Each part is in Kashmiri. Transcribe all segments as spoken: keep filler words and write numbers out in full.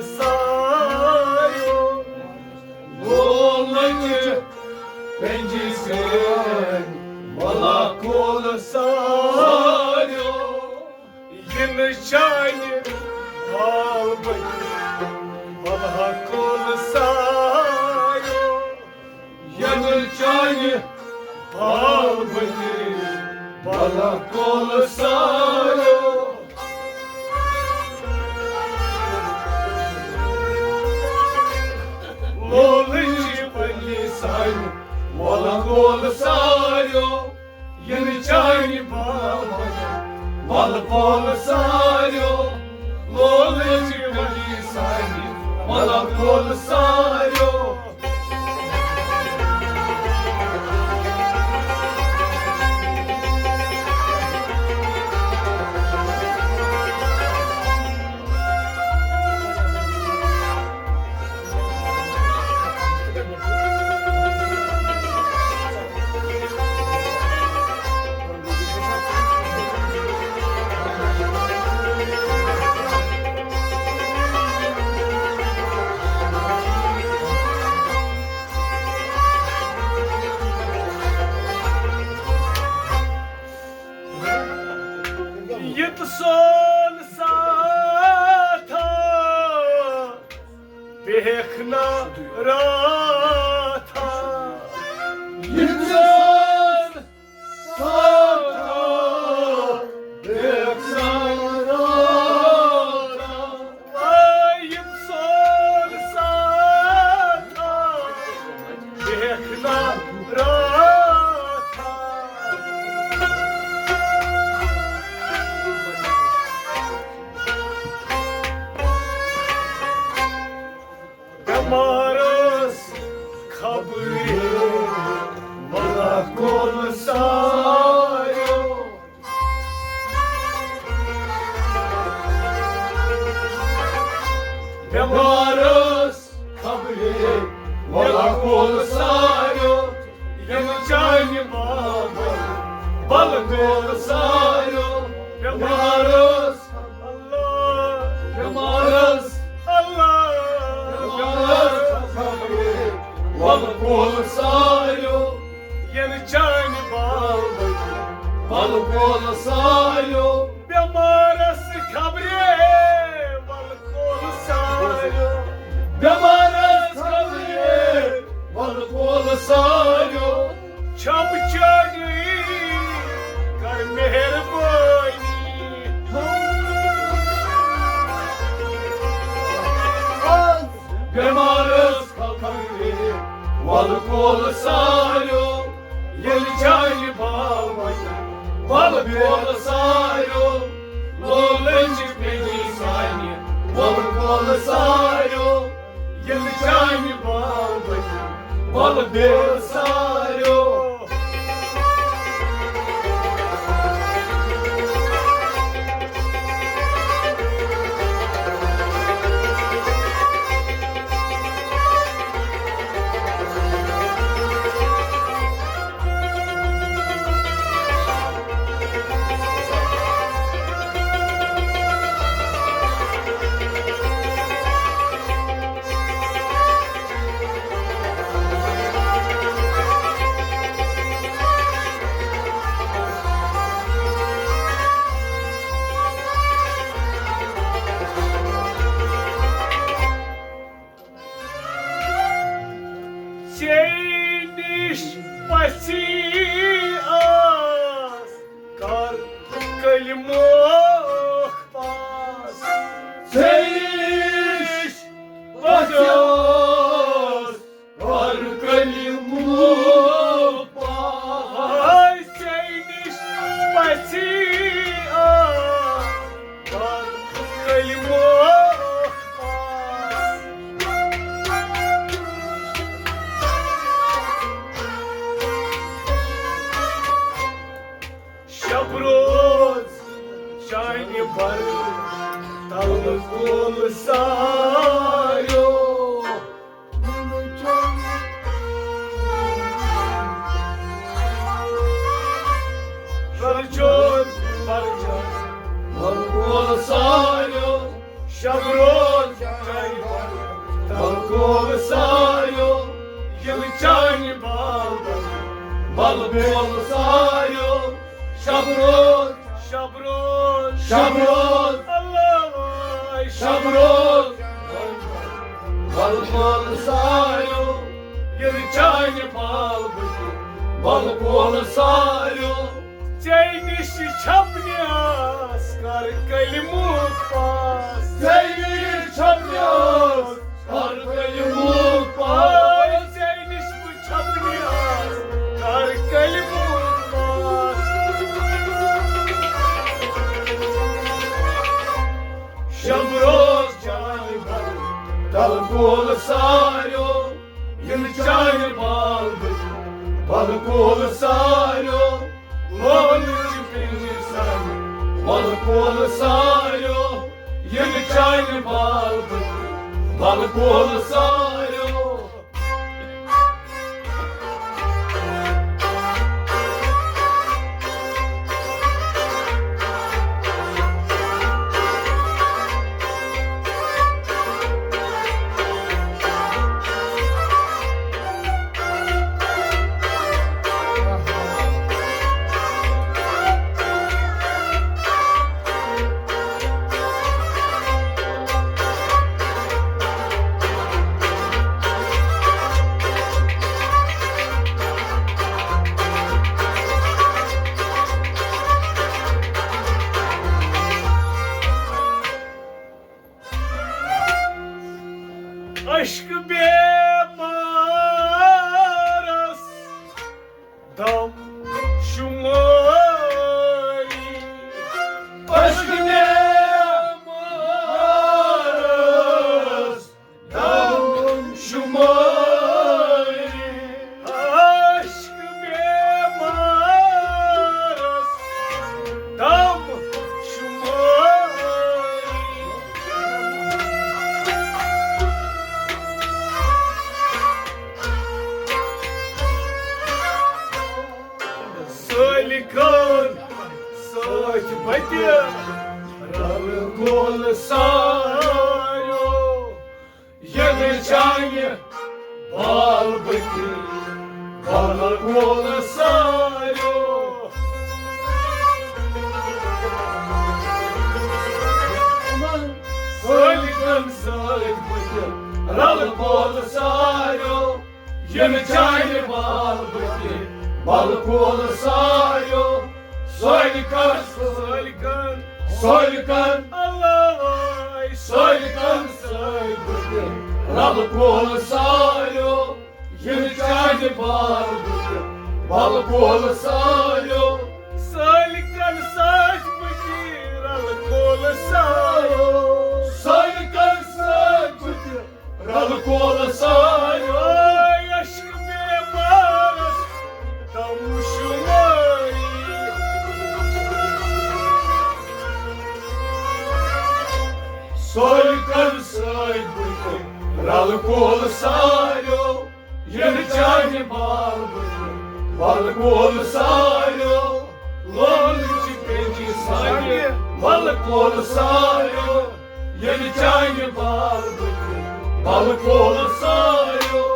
ساریو، لولٕچ پنجہِ سۭتۍ ولا کول ساریو۔ یِنہٕ چانہِ حال بٔنۍ ولا کول ساریو۔ یَنہٕ چانہِ پال بٔنی بلا کول ساریو۔ لولٕچ بٔنی سانہِ ولا کول ساریو۔ یَنہٕ چانہِ پال بٔنی بلا کول ساریو۔ لولٕچ بٔنی سانہِ ولا کول ساریو۔ یہِ تہٕ سون ساتھا بیکھ نہ راتھا۔ یہِ تہٕ سون ساتھا بیکھ نہ راتھا۔ آ، یہِ تہٕ سون ساتھا بیکھ نہ راتھا۔ بٮ۪مارس خبرِ ولا کول ساریو۔ بٮ۪مارس خبرِ ولا کول ساریو۔ یَنہٕ چانہِ بابا بلا کول ساریو۔ بٮ۪مارس اللہ، بٮ۪مارس اللہ، بٮ۪مارس خبرِ ولا کول ساریو۔ یَنہٕ چانہِ بابا بلا کول ساریو۔ بٮ۪مارس خبرِ ولا کول ساریو۔ بٮ۪مارس خبرِ ولا کول ساریو۔ چھم چٲنی کر مہربٲنی۔ بٮ۪مارس خبرِ ولا کول ساریو۔ ییٚلہِ چانہِ باوَن وَلہٕ بیول ساریو، لولٕچ پیٚیہِ سانہِ وَلہٕ بیول ساریو۔ ییٚلہِ چانہِ باوَن وَلہٕ بیول ساریو۔ ژے نِش پژھی آس کر کلمُک پاس۔ ژے نِش پژھی آس کر کلمُک پاس۔ ژے نِش پژھی آس کر کلمُک پاس۔ شب روز چانہِ بر تل کول ساریو۔ رلچوز برجا بل کول ساریو۔ شب روز چانہِ کول ساریو، یِم چانہِ باغ، بل کول ساریو، شب روز، شب روز، شب روز، اللہ واے، شب روز، بل کول ساریو، یِم چانہِ باغ، بل کول ساریو۔ ژےٚ نِش چھپنہِ آس، کر کلمُک پاس۔ ژےٚ نِش چھپنہِ آس، کر کلمُک پاس۔ ژےٚ نِش بہٕ چھپنہِ آس، کر کلمُک پاس۔ شب روز چانہِ گھر، تل کول ساریو، یِم چانہِ بال بچہِ، بل کول ساریو۔ لولہٕ چھِ پِنجہِ سان، بل کول ساریو، یِم چانہِ بال بچہِ، بل کول ساریو۔ عشق بیمارس دم شماری۔ عشق بیمارس دم شماری۔ عشق بیمارس دم شماری۔ سٲلِکن سۭتۍ بہٕ تہِ رلہٕ کول ساریو۔ ییٚلہِ چانہِ بال بٔتھِ بال کول ساریو۔ یِمن سٲلِکن سۭتۍ بہٕ تہِ رلہٕ کول ساریو۔ ییٚلہِ چانہِ بال بٔتھِ بال کول ساریو۔ سٲلِکن، سٲلِکن، سٲلِکن، اللہ واے، سٲلِکن سۭتۍ بہٕ تہِ رلہٕ کول ساریو۔ ییٚلہِ چانہِ بال بٔتھِ بال کول ساریو۔ سٲلِکن سۭتۍ بہٕ تہِ رلہٕ کول ساریو۔ سٲلِکن سۭتۍ بہٕ تہِ رلہٕ کول ساریو۔ عشق بیمارس دم شماری۔ سٲلِکن سۭتۍ بہٕ تہِ رلہٕ کول ساریو۔ ییٚلہِ چانہِ بال بٔتھِ بال کول ساریو۔ لولہٕ چھِ پینجہِ سانہِ بال کول ساریو۔ ییٚلہِ چانہِ بال بٔتھِ بال کول ساریو۔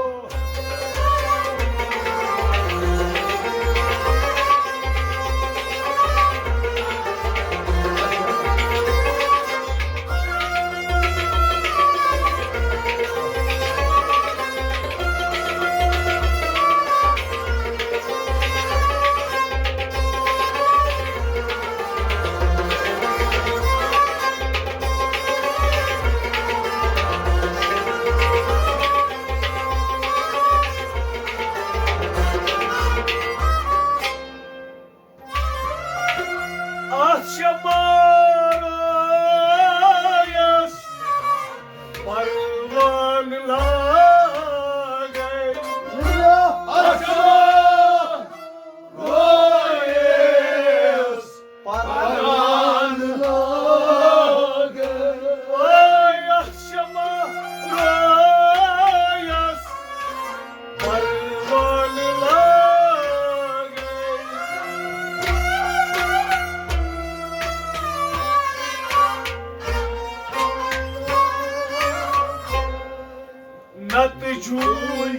نتہٕ جوٗلۍ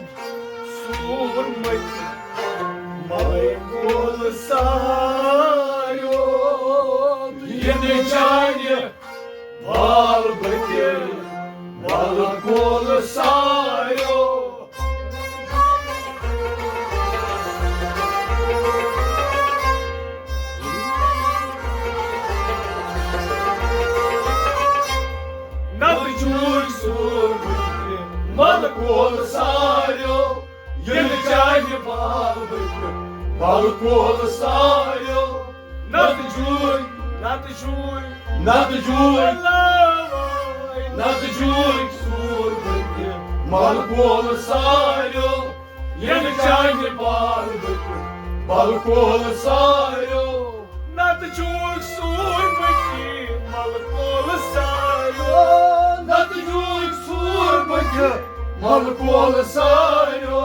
سوٗرمٕتۍ ملہٕ کول ساریو، یِنہٕ چانہِ بال بٕتہِ ملہٕ کول ساریو۔ نتہٕ جوٗلۍ سوٗرمٕتۍ ملہٕ کول ساریو، ییٚلہِ چانہِ بال بٕتہِ ملہٕ کول ساریو۔ نتہٕ جوٗلۍ، نتہٕ جوٗلۍ، نتہٕ جوٗلۍ، نتہٕ جوٗلۍ سوٗرمٕتۍ ملہٕ کول ساریو، ییٚلہِ چانہِ بال بٕتہِ ملہٕ کول ساریو۔ نتہٕ جوٗلۍ سوٗرمٕتۍ ملہٕ کول ساریو۔ نتہٕ جوٗلۍ سوٗرمٕتۍ ملہٕ کول ساریو۔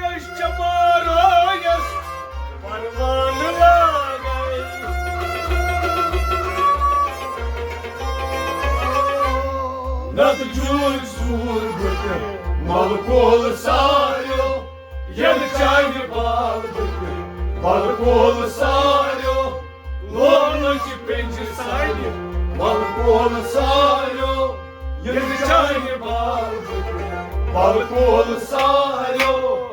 أسۍ چھِ مارٲیِس پروانہٕ لاگے۔ نتہٕ جوٗلۍ سوٗرمٕتۍ ملہٕ کول ساریو۔ ییٚلہِ چانہِ بال بٕتہِ ملہٕ کول ساریو، لولہٕ چھِ پینجہِ سانہِ ملہٕ کول ساریو۔ ییٚلہِ چانہِ بال بٕتہِ ملہٕ کول ساریو۔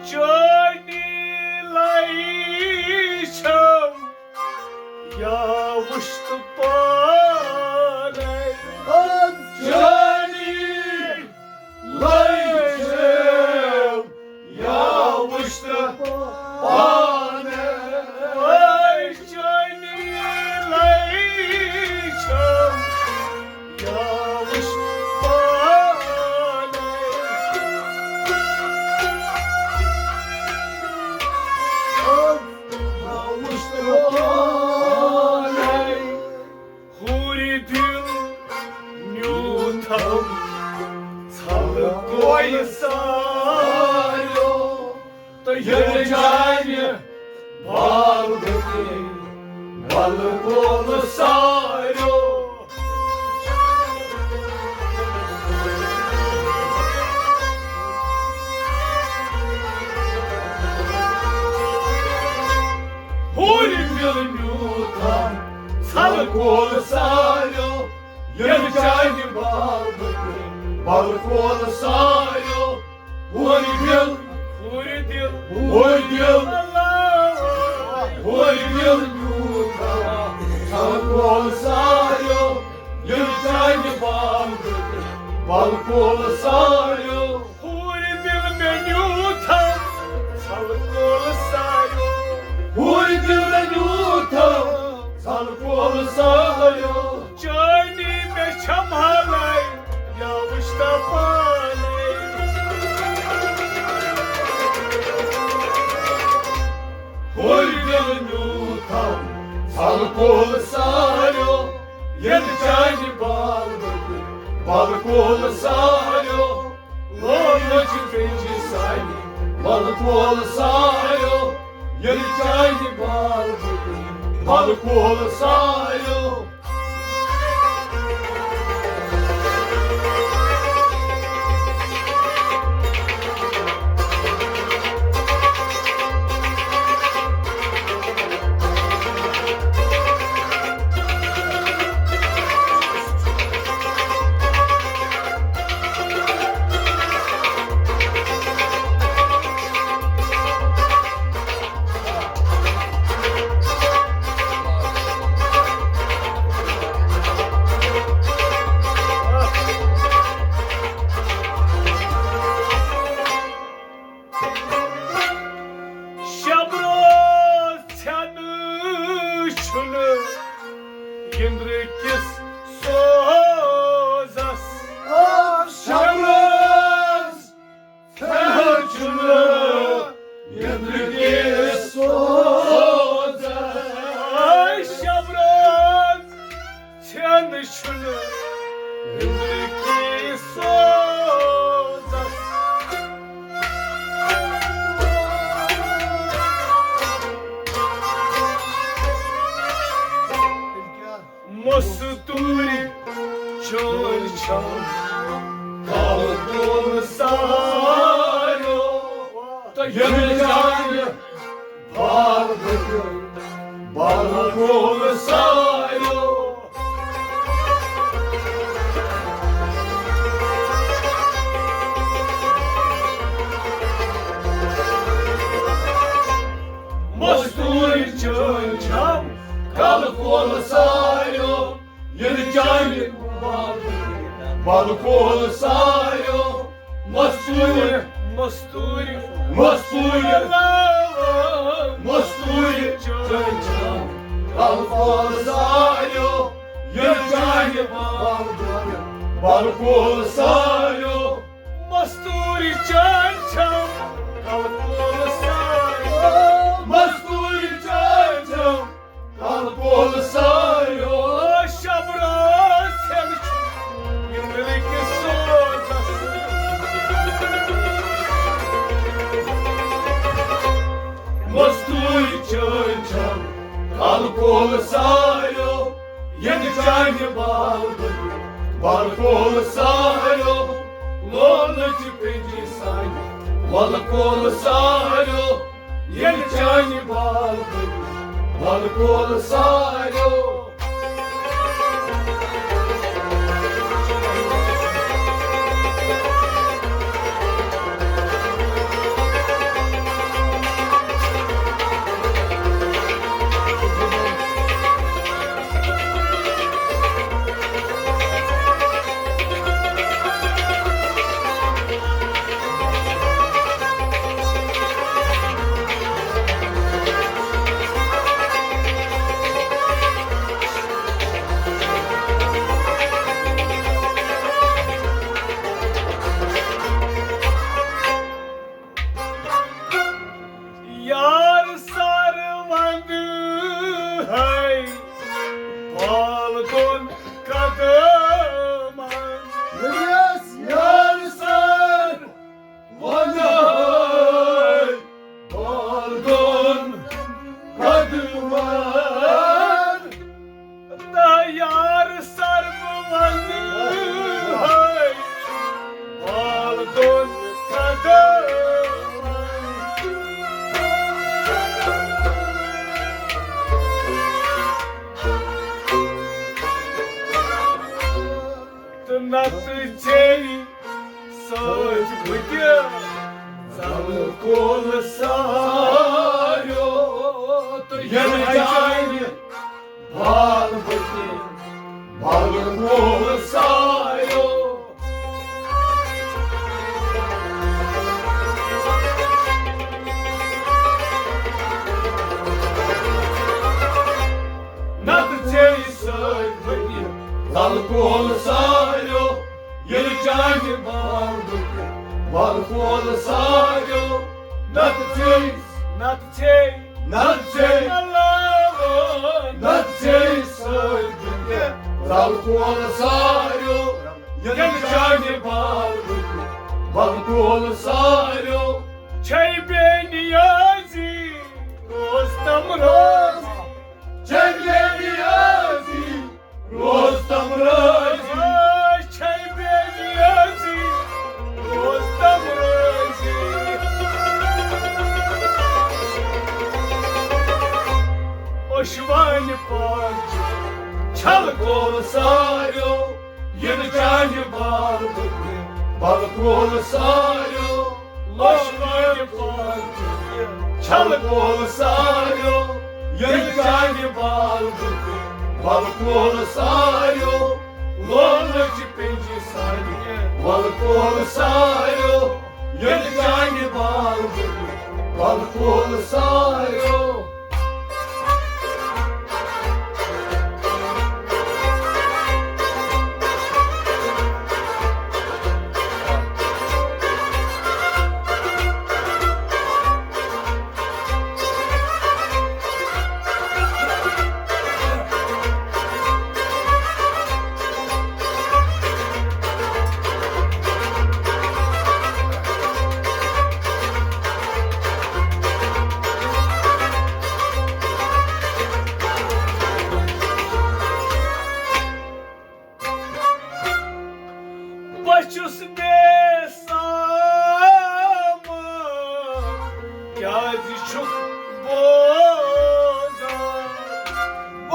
چٲنی لَے چھَم یا وٕچھتہٕ پانَے۔ چٲنی لَے چھَم یا وٕچھتہٕ پانَے۔ چٲنی لَے چھَم یا وٕچھ پانَے۔ یا وٕچھ پانَے۔ ہورِ دِل نیوٗتھَم ژھَلہٕ کول ساریو۔ تہٕ ییٚلہِ چانہِ بال بٕتہِ ملہٕ کول ساریو۔ ہورِ دِل نیوٗتھَم ژھَلہٕ کول ساریو۔ ییٚلہِ چانہِ بال بٕتہِ ملہٕ کول ساریو۔ ہورِ دِل، ہورِ دِل، ہورِ دِل، اللہ۔ ہورِ دِل نیوٗتھَم ژھَلہٕ کول ساریو۔ ییٚلہِ چانہِ بال بٕتہِ ملہٕ کول ساریو۔ ہورِ دِل مےٚ نیوٗتھَم ژھَلہٕ کول ساریو۔ ہورِ دِل مےٚ نیوٗتھَم ژھَلہٕ کول ساریو۔ چٲنی مےٚ چھَم حالَے یا وٕچھتہٕ پانَے۔ ہورِ دِل نیوٗتھَم ژھَلہٕ کول ساریو۔ ییٚلہِ چانہِ بال بٕتہِ ملہٕ کول ساریو۔ لولہٕ چھِ پینجہِ سانہِ ملہٕ کول ساریو۔ ییٚلہِ چانہِ بال بٕتہِ ملہٕ کول ساریو۔ شب روز ژھٮ۪نہٕ چھُنہٕ أنٛدرٕ کِس سوزس۔ آ، شمرس، ژھٮ۪نہٕ چھُنہٕ أنٛدرٕ کِس سوزس۔ آ، شمرس، ژھٮ۪نہٕ چھُنہٕ أنٛدرٕ کِس سوزس۔ مستوٗرۍ چٲنۍ چھم کلہٕ کول ساریو، تہٕ ییٚلہِ چانہِ بال بٔتھِ بال کول ساریو۔ مستوٗرۍ چٲنۍ چھم کلہٕ کول ساریو، ییٚلہِ چانہِ بال بٔتھِ بال کول ساریو۔ مستوٗرۍ، مستوٗرۍ، مستوٗرۍ، مستوٗرۍ چٲنۍ چھم کلہٕ کول ساریو، ییٚلہِ چانہِ بال بٔتھِ بال کول ساریو۔ مستوٗرۍ چٲنۍ چھم کلہٕ کول ساریو۔ مستوٗرۍ چٲنۍ چھم کلہٕ کول ساریو۔ شمرس ژھٮ۪نہٕ چھُنہٕ أنٛدرٕ کِس سوزس۔ مستوٗرۍ چٲنۍ چھم کلہٕ کول ساریو، ییٚلہِ چانہِ بال بٔتھِ بال کول ساریو۔ لولہٕ چہِ پینجہِ سانہِ ولہٕ کول ساریو، ییٚلہِ چانہِ بال بٔتھِ بال کول ساریو۔ یار سر ونٛدٕ ہے بال دۄن قدمن۔ ییٚلہِ یار سر ونٛدٕ ہے بال دۄن قدمن۔ تہٕ یار سر بہٕ ونہٕ ہے بال دۄن قدمن۔ تہٕ نتہٕ ژے سۭتۍ بہٕ تہِ زلہٕ کول ساریو، تہٕ ییٚلہِ چانہِ بال بٔتھِ بال کول ساریو۔ نتہٕ ژے سۭتۍ بہٕ تہِ زلہٕ کول ساریو۔ ییٚلہِ چانہِ بال بٔتھِ بال کول ساریو۔ نتہٕ ژے، نتہٕ ژے، نتہٕ ژے، اللہ، نتہٕ ژے سۭتۍ بہٕ تہِ زلہٕ کول ساریو۔ ییٚلہِ چانہِ بال بٔتھِ بال کول ساریو۔ چھے بے نیازی روز تم روز۔ چھے بے نیازی روز تم رٲضی۔ آ، چھے بے نیازی روز تم رٲضی۔ اوشوانہِ پاچہِ چھل کول ساریو، یِنہٕ چانہِ بال بٔتھِ بل کول ساریو۔ اوشوانہِ پاچہِ چھل کول ساریو، ییٚلہِ چانہِ بال بٔتھِ بل کول ساریو۔ لولہٕ چہِ پینجہِ سانہِ بل کول ساریو، ییٚلہِ چانہِ بال بٔتھِ بل کول ساریو۔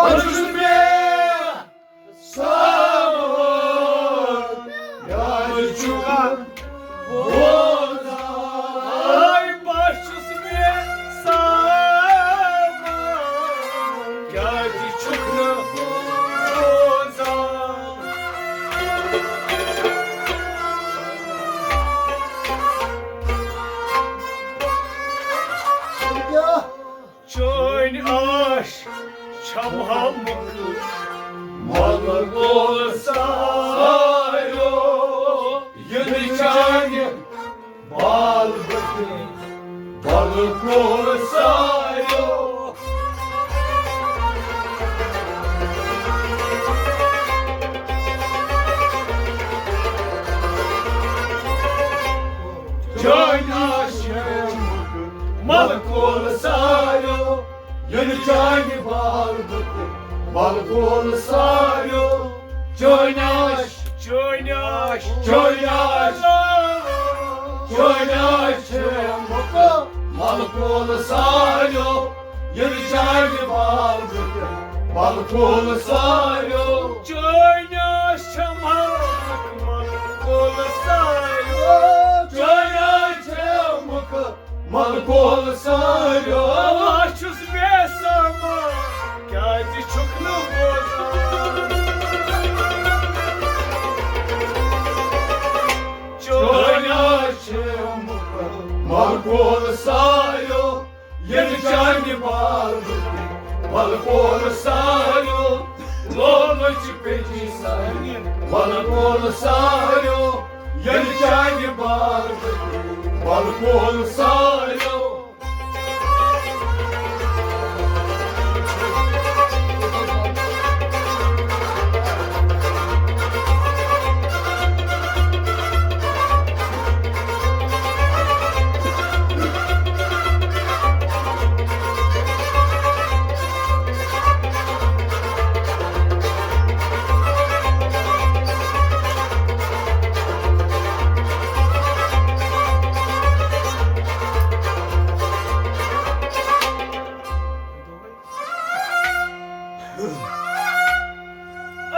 بہٕ چھُس بے سامان، یاد چھُ بوزان۔ بہٕ چھُس بے سامان، کیٛازِ چھُکھ نہٕ بوزان؟ چٲنۍ آش چھمہٕ ہا مُکھ ملکول ساریو، یہِ نہٕ چانہِ بال بٔتھِ ملکول ساریو۔ چٲنۍ آش چھمہٕ مُکھ ملکول ساریو، یہِ نہٕ چانہِ بال بٔتھِ ملکول ساریو۔ چٲنۍ آش، چٲنۍ آش، چٲنۍ آش، چٲنۍ آش چھمہٕ مُکھ ملکول ساریو، یہِ نہٕ چانہِ بال بٔتھِ ملکول ساریو۔ چٲنۍ آش چھمہٕ مُکھ ملکول ساریو۔ چٲنۍ آش چھمہٕ مُکھ ملکول ساریو۔ بہٕ چھُس بے سامان، کیٛازِ چھُکھ نہٕ بوزان؟ چٲنۍ آش چھمہٕ مُکھ ملکول ساریو، یہِ نہٕ چانہِ بال بٔتھِ ملکول ساریو۔ لولہٕ چھِ پیٚچی سانہِ ملکول ساریو، یہِ نہٕ چانہِ بال بٔتھِ ملکول ساریو۔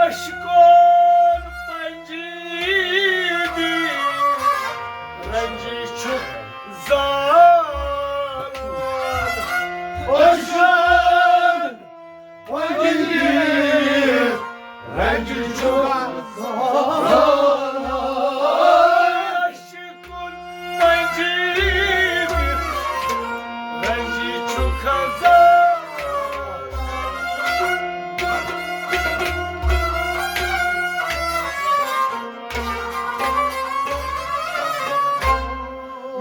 اشکون پنجی دی رنجی چھُ زالان۔ اشکون پنجی دی رنجی چھُ زالان۔ اشکون پنجی دی رنجی چھُ خزان۔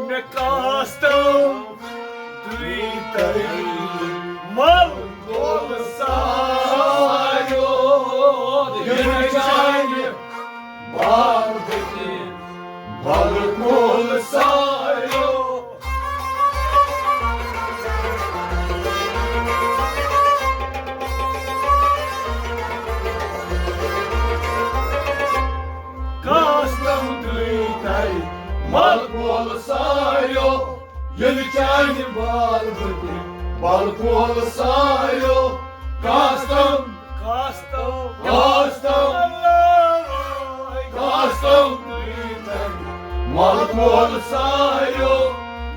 مےٚ کاستو تُہۍ تَے مَل گول ساریو، یہِ چانہِ باغ دِتہِ بَل گول ساریو۔ کاستم تُہۍ تَے مَل گول ساریو، ییٚلہِ چانہِ بال بٔتہِ بَل گول ساریو۔ کاستم، کاستم، کاستم، اللہ، کاستم تُہۍ تَے مَل گول ساریو،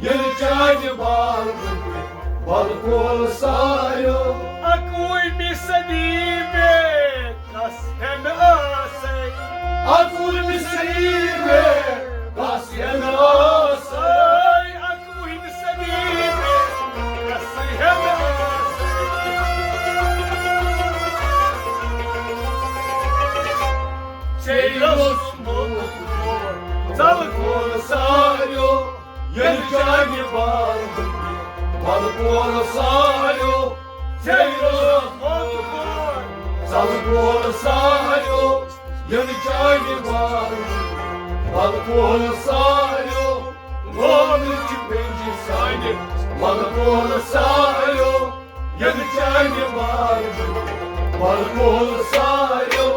ییٚلہِ چانہِ بال بٔتہِ بَل گول ساریو۔ اَکوُہمہِ صدی میں کس ہٮ۪نہٕ آسے۔ اَکوُہمہِ صدی میں کس ہٮ۪نہٕ آسے۔ اَکوُہمہِ صدی میں کس ہٮ۪نہٕ آسے۔ ژےٚ اوس موت ژَل گول ساریو۔ ییٚلہِ چانہِ بال بٔتہِ بَل گول ساریو۔ ژےٚ اوس موت ژَل گول ساریو۔ ییٚلہِ چانہِ بال بٔتہِ بَل گول ساریو۔ لولہٕ چھِ پیٚنجہِ سانہِ بَل گول ساریو۔ ییٚلہِ چانہِ بال بٔتہِ بَل گول ساریو۔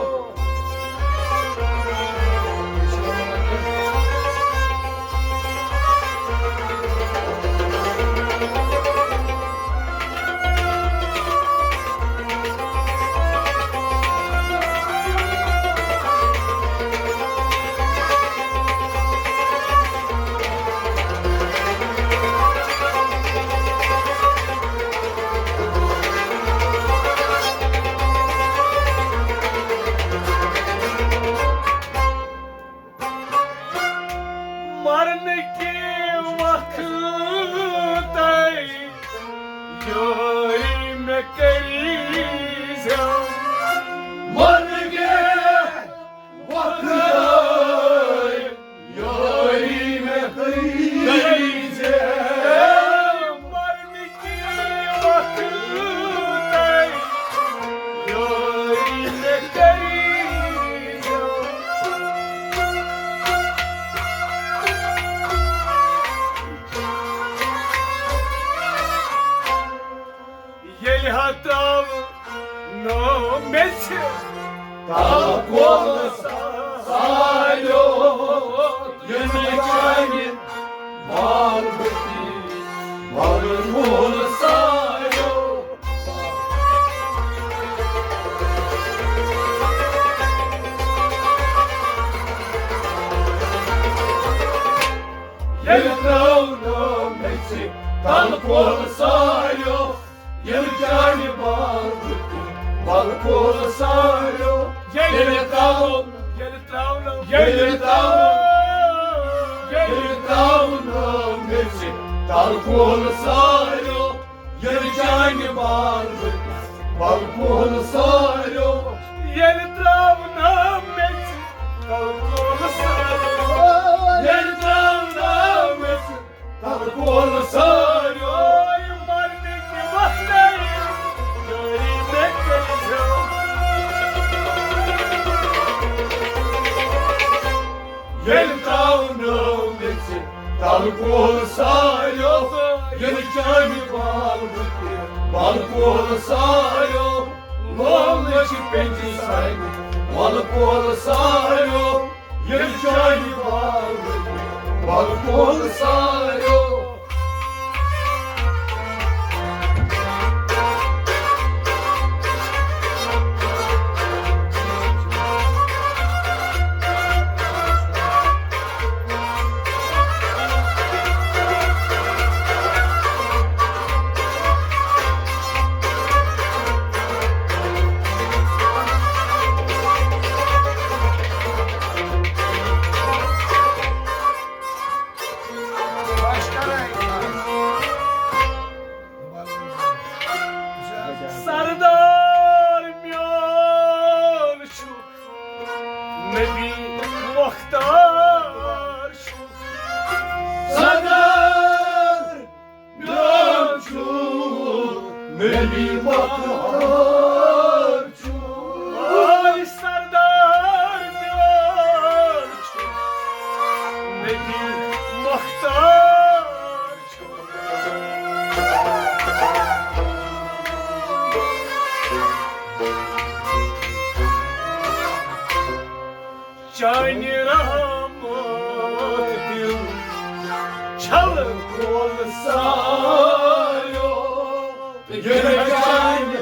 میٚژِ تَل کۄل ساریو، ییٚمہِ چانہِ محبتی مَل کۄل ساریو۔ ییٚلہِ ترٛاونہٕ میٚژِ تَل کۄل ساریو، ییٚلہِ چانہِ محبتی مَل کۄل ساریو۔ ییٚلہِ ترٛاونہٕ، ییٚلہِ ترٛاونہٕ، ییٚلہِ ترٛاونہٕ، ییٚلہِ ترٛاونہٕ میٚژِ تَل کۄل ساریو، ییٚلہِ چانہِ محبتی مَل کۄل ساریو۔ ییٚلہِ ترٛاونہٕ میٚژِ تَل کۄل ساریو، ییٚلہِ ترٛاونہٕ میٚژِ تَل کۄل ساریو۔ مرنٕکۍ وقتہٕ یٲری مےٚ کٔرۍزیو۔ ییٚلہِ ترٛاونہٕ میٚژِ تَل کۄل ساریو، ییٚلہِ چانہِ محبتی مَل کۄل ساریو۔ لولہٕ چھِ پیٚنجہِ سانہِ مَل کۄل ساریو، ییٚلہِ چانہِ محبتی مَل کۄل ساریو۔ سردار میون چھُ نبی مختار چھُ۔ سردار میون چھُ نبی مختار چھُ۔ اے سردار میون چھُ نبی مختار چھُ۔ چانہِ رحمت دِل چھل کۄل ساریو۔ ییٚلہِ چانہِ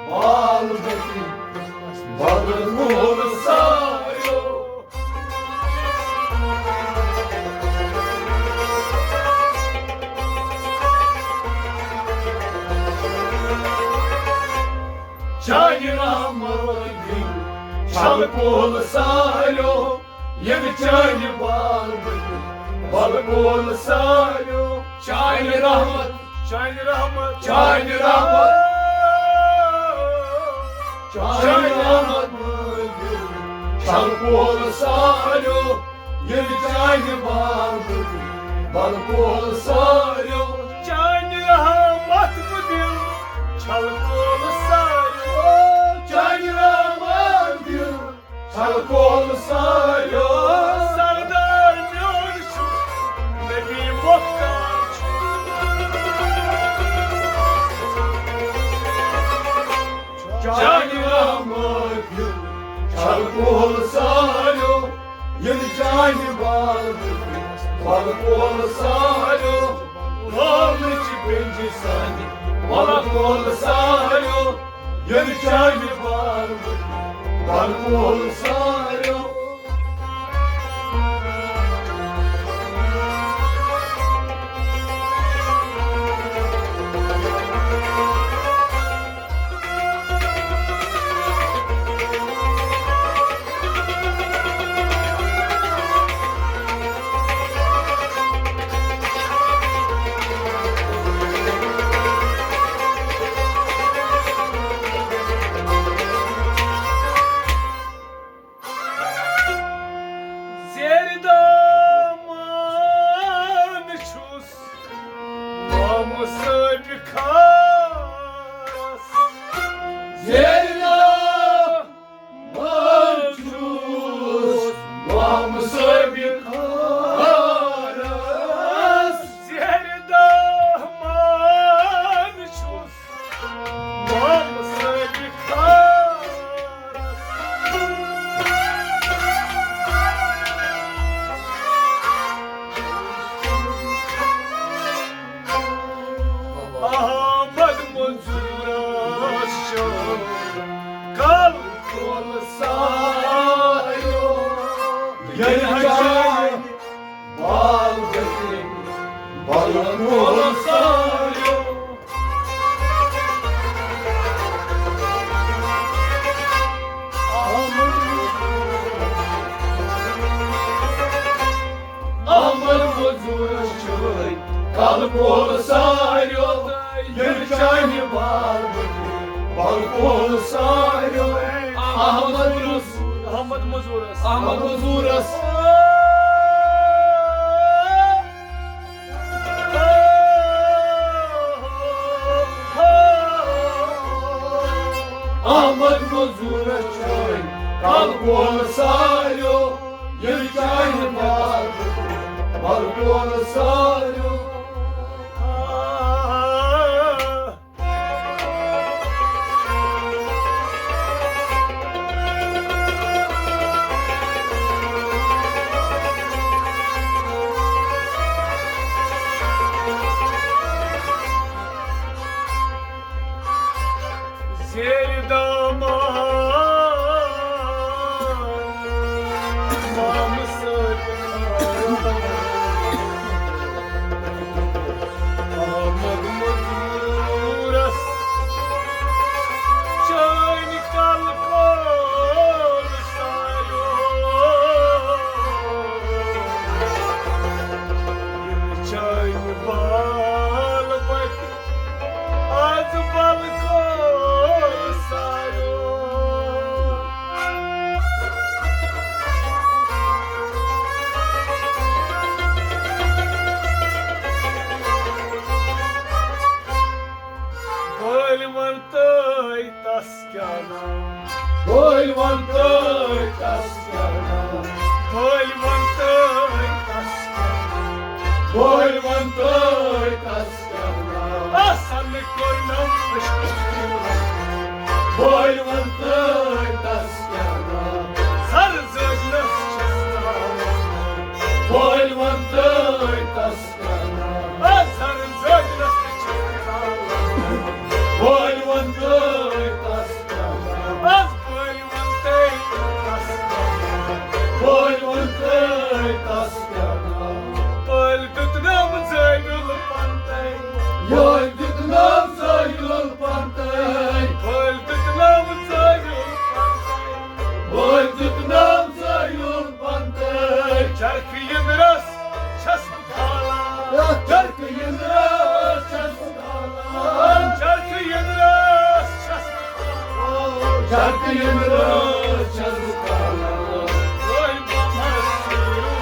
محبتی مَل کۄل ساریو۔ چانہِ رحمت دِل چھل کۄل ساریو، ییٚلہِ چانہِ محبتی مَل کۄل ساریو۔ چانہِ رحمت، چانہِ رحمت، چانہِ رحمت، چانہِ رحمت دِل چھل کۄل ساریو۔ ییٚلہِ چانہِ محبتی مَل کۄل ساریو۔ چانہِ رحمت دِل چھل کۄل ساریو۔ چانہِ رحمت دِل چھل کۄل ساریو۔ سردار میون چھُ نبی مختار چھُ۔ چانہِ رحمت دِل چھل کۄل ساریو۔ ییٚلہِ چانہِ محبتی مَل کۄل ساریو۔ لولہٕ چھِ پیٚنجہِ سانہِ مَل کۄل ساریو۔ ییٚلہِ چانہِ محبتی مَل کۄل ساریو۔ ساریو، ییٚلہِ چانہِ بال گٔژھِنۍ بلکل ساریو۔ احمد مزورس چھٲنۍ کل کول ساریو، ییٚلہِ چانہِ بال بل کول ساریو۔ احمد مزورس، احمد مزورس، احمد مزورس۔ احمد مزورس چھٲنۍ کل کول ساریو، ییٚلہِ چانہِ بال بل کول ساریو۔ زیر دامان مامہٕ سۭتۍ احمد مزورس چٲنۍ کل کول ساریو۔ ییٚلہِ چٲنۍ بال بَٹہِ از بل کول ساریو۔ بٲلۍ وَن تہٕ تس کیٛاہ ناو؟ بٲلۍ وَن تہٕ تس کیٛاہ ناو؟ بٲلۍ وَن تہٕ تس کیٛاہ ناو؟ بٲلۍ وَن تہٕ تس کیٛاہ ناو؟ آسن کوٚرنم عشق۔ بٲلۍ وَن تہٕ تس کیٛاہ ناو؟ سر زٲجنس چھس ناو۔ بٲلۍ وَن تہٕ تس کیٛاہ ناو؟ آ، سر زٲجنس تہِ چھس ناو۔ بٲلۍ وَن تہٕ تس کیٛاہ ناو؟ آز بٲلۍ وَن تہٕ تس کیٛاہ ناو؟ بٲلۍ وَن تہٕ تس کیٛاہ ناو؟ بٲلۍ دیُت ناو زٲوِل پنتَے۔ یورٕ دیُت ناو زٲوِل پنتَے۔ بٲلۍ دیُت ناو زٲوِل پنتَے۔ بٲلۍ دیُت ناو زٲوِل پنتَے۔ چرکھٕ یِنٛدرس چھس بہٕ کھالان۔ یتھ چرکھٕ یِنٛدرس چھس بہٕ کھالان۔ چرکھٕ یِنٛدرس چھس بہٕ کھالان۔ چرکھٕ یِنٛدرس چھس بہٕ کھالان۔ بٲلۍ بمس سۭتۍ۔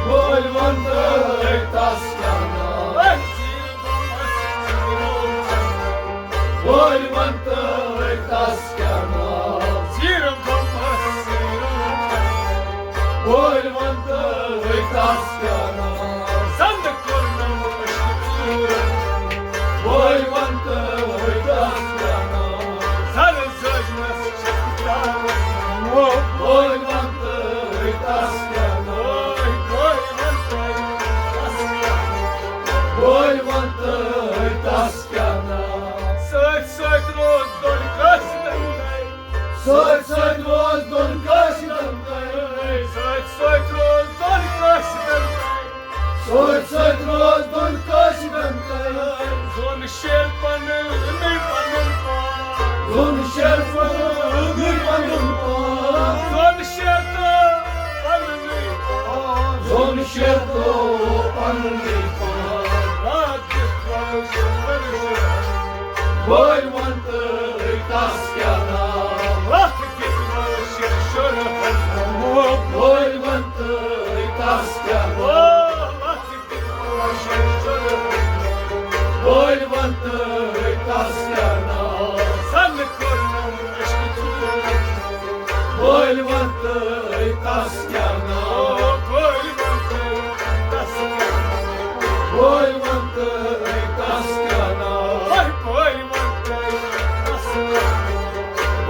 بٲلۍ وَن تہٕ تس کیٛاہ ناو؟ بٲلۍ وَن تہٕ تس کیٛاہ ناو؟ زیٖرم بمس۔ بٲلۍ وَن تہٕ تس کیٛاہ ناو؟ زنٛدٕ کوٚرنم عشقہٕ ژوٗر۔ بٲلۍ وَن تہٕ تس کیٛاہ ناو؟ زَرٕ زٲجنس چھِ تاوَن۔ بٲلۍ وَن تہٕ تس کیٛاہ ناو؟ بٲلۍ وَن تہٕ تس کیٛاہ ناو؟ بٲلۍ وَن تہٕ تس کیٛاہ ناو؟ سۭتۍ سۭتۍ روز دۄن قٲصدن تہِ۔ سۭتۍ سۭتۍ روز دۄن قٲصدن تہِ۔ سۭتۍ سۭتۍ روز دۄن قٲصدن تہِ۔ سۭتۍ سۭتۍ روز دۄن قٲصدن تہِ۔ زون شیر پنُن پنُن پان۔ زون شیر پنُن پنُن پان۔ زون شیر تہٕ پنُن پان۔ زون شیر تہٕ پنُن پان۔ راتھ دِتھ روز شیر۔ بٲلۍ وَن تہٕ تس کیٛاہ ناو؟ لَتھ دِتھ روز شیر شُرہن۔ بٲلۍ وَن تہٕ تس کیٛاہ ناو؟ لَتھ دِتھ روز شیر شُرہن۔ بٲلۍ وَن تہٕ تس کیٛاہ ناو؟ زَن کوٚرنم عشقہٕ ژوٗر۔ بٲلۍ وَن تہٕ تس کیٛاہ ناو؟ بٲلۍ وَن تہٕ تس کیٛاہ ناو؟ بٲلۍ وَن تہٕ تس کیٛاہ ناو؟ ہے بٲلۍ وَن تہٕ تس کیٛاہ ناو؟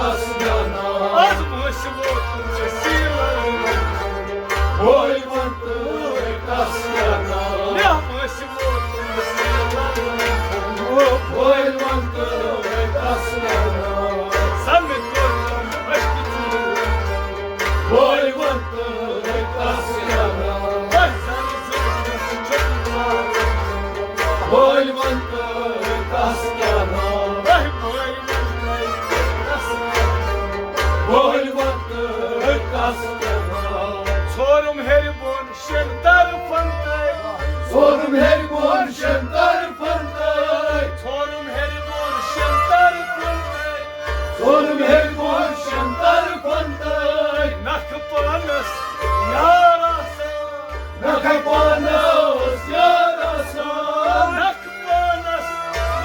آز وٲسۍ ووتمُت سیٖلَن۔ بٲے وَن تہٕ کَس کیٛاہ ناو؟ مےٚ وٲسۍ ووتمُت سیٖلَن۔ بٲے وَن تہٕ کَس کیٛاہ ناو؟ سَمکھ کوٚرُم أشکہٕ ژوٗر۔ بٲے وَن تہٕ کَس کیٛاہ ناو؟ بہٕ زَن زوٗنَس چھُس ژوٗر۔ بٲے وَن تہٕ کَس کیٛاہ ناو؟ بہٕ بٲے وَن تہٕ کَس کیٛاہ ناو؟ بٲے وَن تہٕ کَس کیٛاہ ناو؟ ژھورُم ہیٚرِ بۄن شٮ۪ن طرفن تہٕ۔ ژھورُم ہیٚرِ بۄن شٮ۪ن طرفن تہٕ۔ ژھورُم ہیٚرِ بۄن شٮ۪ن طرفن تہٕ۔ ژھورُم ہیٚرِ بۄن شٮ۪ن طرفن تہٕ۔ نکھٕ پانس یار آسان۔ نکھٕ پانس یار آسان۔ نکھٕ پانس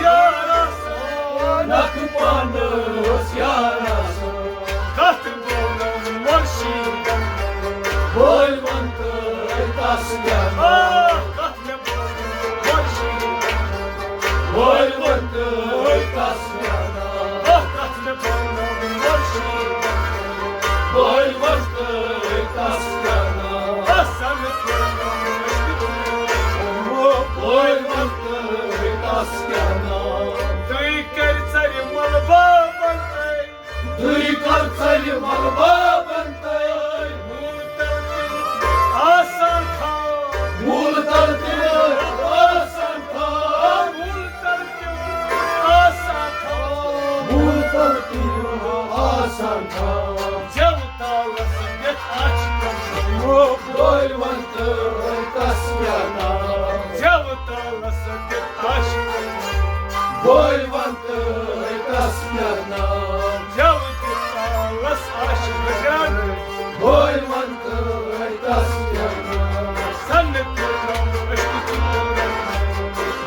یار آسان۔ نکھٕ پانس یار آسان۔ کتھ بولن مرشی۔ بٲے وَن تہٕ کَس کیٛاہ ناو؟ آ، کتھ مےٚ بولن مرشی۔ بٲے وَن تہٕ کَس کیٛاہ ناو؟ آ، کتھ مےٚ بولن مرشی۔ بٲے وَن تہٕ کَس کیٛاہ ناو؟ آ، سَمکھ کوٚرُم أشکہٕ ژوٗر۔ بٲے وَن تہٕ کَس کیٛاہ ناو؟ تُہۍ کَرِ ژَرِ مَل بابَن تہٕ۔ دوٗرِ کر ژَرِ مَل بابَن تہٕ۔ موٗلہٕ تَل تہِ آسان تھاو۔ موٗلہٕ تَل تہِ آسان تھاو۔ موٗلہٕ تَل تہِ آسان تھاو۔ موٗلہٕ تَل تہِ آسان تھاو۔ زٮ۪و تالَس دِتھ اَچھِ کَمرَس۔ بٲے وَن تہٕ کَس کیٛاہ ناو؟ زٮ۪و تالَس دِتھ اَچھِ کَمرَس۔ بٲے وَن تہٕ کَس کیٛاہ ناو؟ زٮ۪و تہِ تالَس اَچھِ بجان۔ بٲے وَن تہٕ کَس کیٛاہ ناو؟ سَنہٕ تہٕ أشکہٕ ژوٗرَن۔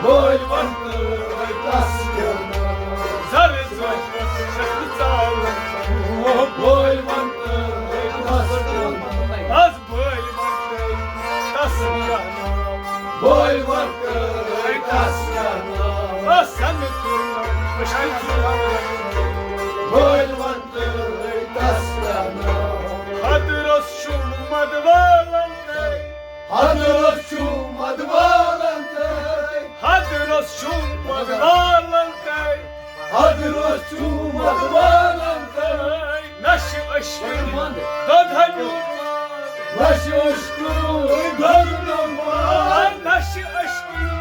بٲے وَن تہٕ کَس کیٛاہ ناو؟ زَرٕ زوجمَس چھَس بہٕ ژالَن۔ بٲے وَن تہٕ کَس کیٛاہ ناو؟ آز بٲے وَن تہٕ کَس کیٛاہ ناو؟ بٲے وَن تہٕ کَس کیٛاہ ناو؟ آ، سَنہٕ تہٕ أشکہٕ ژوٗرَن۔ بٲے وَن تہٕ کَس کیٛاہ ناو؟ حضرت چھُ مَدٕ والَن تہٕ۔ حضرت چھُ مَدٕ والَن تہٕ۔ حضرت چھُ مَدٕ والَن تہٕ۔ حضرت چھُ مَدٕ والَن تہٕ۔ نہ چھِ عشقہٕ دۄدھَ میون پان۔ نہ چھِ عشقہٕ دۄدھَ میون پان۔ نہ چھِ عشقہٕ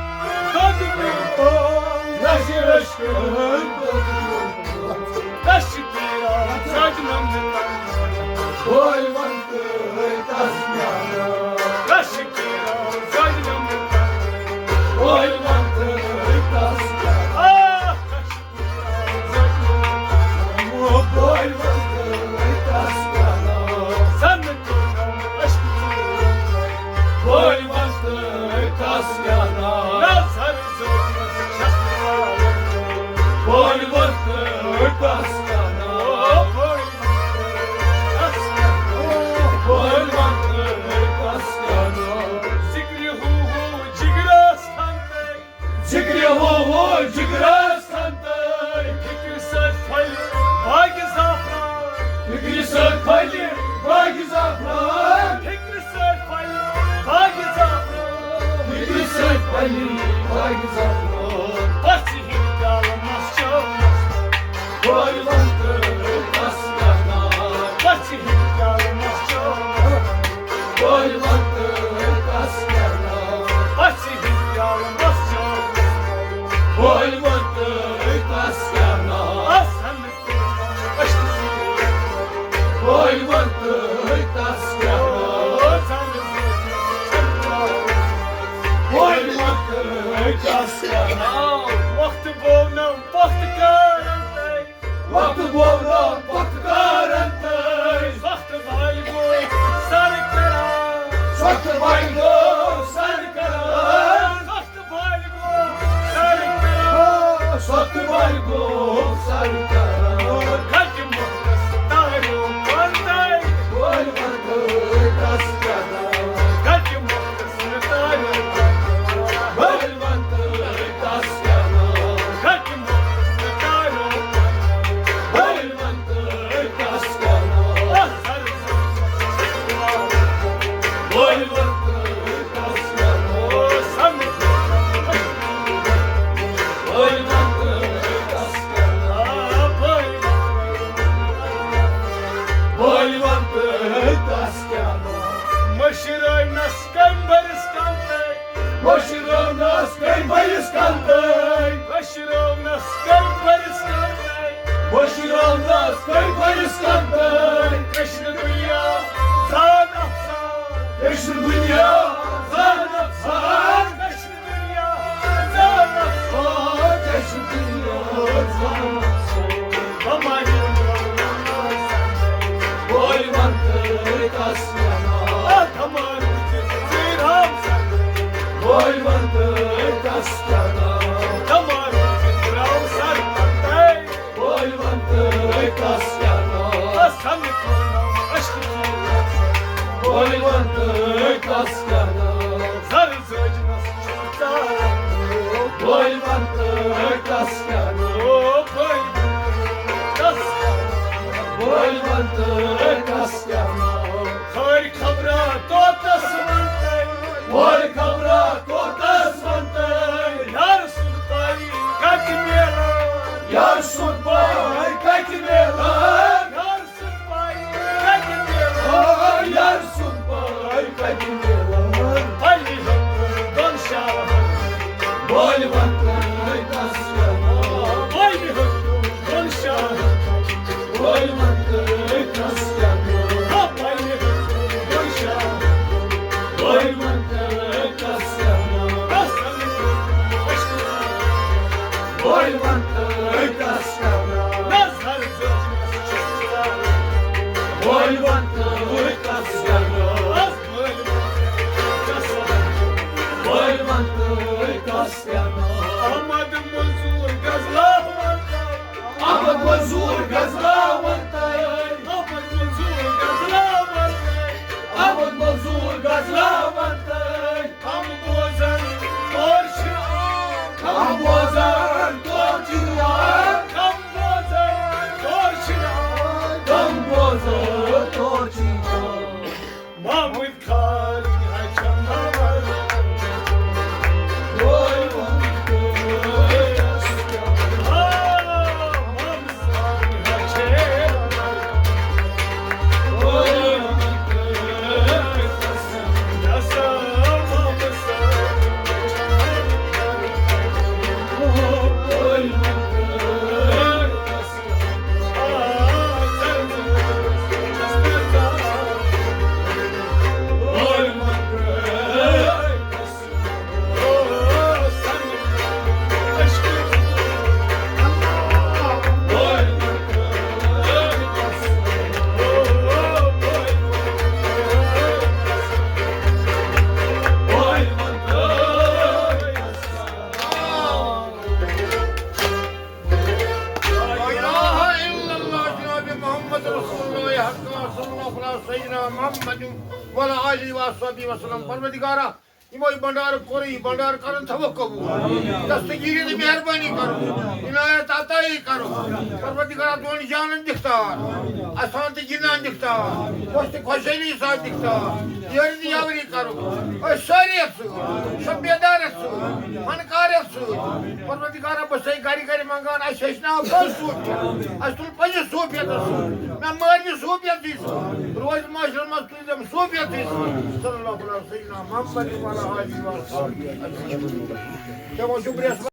دۄدھَ میون پان۔ نہ چھِ عشقہٕ دۄدھَ میون پان۔ نہ چھِ پیٖران سجنم مِلان۔ بٲے وَن تہٕ کَس کیٛاہ ناو؟ نہ چھِ پیٖران سجنم مِلان۔ بٲے وَن تہٕ کَس کیٛاہ ناو؟ آ، نہ چھِ پیٖران سجنم مِلان۔ بٲے وَن تہٕ کَس کیٛاہ ناو؟ سَنہٕ کوٚرُم أشکہٕ ژوٗر۔ بٲے وَن تہٕ کَس کیٛاہ ناو؟ نظر زوجمَس چھَس نہٕ ژالَن۔ بٲے وَن تہٕ کَس کیٛاہ ناو؟ بٲے وَن تہٕ کَس کیٛاہ ناو؟ بٲے وَن تہٕ کَس کیٛاہ ناو؟ ذِکرِ ہو ہو جِگرَس کھَنٛدَے۔ ذِکرِ ہو ہو جِگرَس کھَنٛدَے۔ فِکرِ سۭتۍ پھۄلہِ باغِ زعفران۔ فِکرِ سۭتۍ پھۄلہِ باغِ زعفران۔ فِکرِ سۭتۍ پھۄلہِ باغِ زعفران۔ فِکرِ سۭتۍ پھۄلہِ باغِ زعفران۔ پَژھِ ہِنٛدۍ پیالہٕ مَس چاونَس۔ بٲے وَن تہٕ کَس کیٛاہ ناو؟ پَژھِ ہِنٛدۍ پیالہٕ مَس چاونَس۔ بٲے وَن تہٕ کَس کیٛاہ ناو؟ پَژھِ ہِنٛدۍ پیالہٕ مَس چاونَس۔ بٲے وَن تہٕ کَس کیٛاہ ناو؟ آسان بٲے وَن تہٕ کَس کیٛاہ ناو؟ بٲے وَن تہٕ کَس کیٛاہ ناو؟ وقت بولنم پخت کرن تہٕ۔ وقت بولنم پخت کرن تہٕ۔ سخت بھائی گو سر کران۔ سخت بھائی گو سر کران۔ سخت بھائی گو سر کران۔ سخت بھائی گو سر کران۔ گٹہِ مۄکھتس تاریو پنتاے۔ بٲے وَن تہٕ کَس کیٛاہ ناو؟ گٹہِ مۄکھتس تاریو پنتاے۔ بٲے وَن تہٕ کَس کیٛاہ ناو؟ گٹہِ مۄکھتس تاریو پنتاے۔ بٲے وَن تہٕ بٲلۍ وَن تہٕ تَس کیٛاہ ناو؟ مٔشرٲونَس کٔمۍ بٔرِس کَلہٕ تَے؟ مٔشرٲونَس کٔمۍ بٔرِس کَلہٕ تَے؟ مٔشرٲونَس کٔمۍ بٔرِس کَلہٕ تَے؟ مٔشرٲونَس کٔمۍ بٔرِس کَلہٕ تَے؟ کٔشیٖرِ دُنیا زان اَفسانہٕ۔ کٔشیٖرِ دُنیا زان اَفسانہٕ۔ کٔشیٖرِ دُنیا زان اَفسانہٕ۔ کٔشیٖرِ دُنیا زان اَفسانہٕ۔ بٲلۍ وَن تہٕ تَس کیٛاہ ناو؟ بٲلۍ وَن تہٕ تَس کیٛاہ ناو؟ بٲلۍ وَن تہٕ تَس کیٛاہ ناو؟ بٲلۍ وَن تہٕ تَس کیٛاہ ناو؟ بٲلۍ وَن تہٕ تَس کیٛاہ ناو؟ بٲلۍ وَن تہٕ تَس کیٛاہ ناو؟ خٲرۍ خبرا طوطس وَن تَے۔ خٲرۍ خبرا طوطس وَن تَے۔ یار سُنٛد پَے کَتہِ میلان؟ یار سُنٛد پَے کَتہِ میلان؟ یار سُنٛد پَے کَتہِ میلان؟ آ، یار سُنٛد پَے کَتہِ میلان؟ پَلہِ ہیوٚت دۄن شاہَن۔ بٲلۍ وَن تہٕ تَس کیٛاہ ناو؟ پَلہِ ہیوٚت دۄن شاہَن۔ بٲلۍ وَن تہٕ تَس کیٛاہ ناو؟ پَلہِ ہیوٚت دۄن شاہَن۔ بٲلۍ وَن تہٕ تَس کیٛاہ ناو؟ بٲلۍ وَن تہٕ تَس کیٛاہ ناو؟ بٲلۍ وَن تہٕ تَس کیٛاہ ناو؟ بٲلۍ وَن تہٕ تَس کیٛاہ ناو؟ احمد مزور غزلاوَن تَے۔ احمد مزور غزلاوَن تَے۔ احمد مزور غزلاوَن تَے۔ احمد مزور غزلاوَن تَے۔ کم بوزن تور چھِ آ۔ کم بوزن تور چھِ آ۔ کم بوزن تور چھِ آ۔ کم بوزن تور چھِ آ۔ محمد خان ہچھم محمد۔ لا الہ الا اللہ جناب محمد رسول اللہ حق صلی اللہ علیہ سیدنا محمد وعلی آلہ و صحبہ وسلم۔ پروردگارا، یِمو یہِ بنڈار کوٚر، یہِ بنڈار کرن تھاوو قبول۔ دستگیری تہٕ مہربٲنی کرو، عنایت عطایی کرو۔ پروردگارا، دۄن جانن دِکھ تار، اسان تہٕ جنان دِکھ تار، خۄش تہٕ خۄشحٲلی سان دِکھ تار۔ یٲری تہٕ یاوری کرو أسۍ سٲری یتھ سۭتۍ، سۄ بیدار یتھ سۭتۍ، فنکار یتھ سۭتۍ۔ پروردگارا، بہٕ چھسے گرِ گرِ منگان، اسہِ ہیٚچھناو کٲنٛسہِ صوٗفیت، اسہِ تُل پننِس صوٗفیتس سۭتۍ، مےٚ مٲرۍ یہِ صوٗفیتٕے سۭتۍ، روزِ معاشرس منٛز تُلزٮ۪م صوٗفیتٕے سۭتۍ۔ صلی اللہ علیہ سیدنا محمد وعلی آلہ وصحبہ اجمعین۔ دپان چھُ برٛٮ۪سوار۔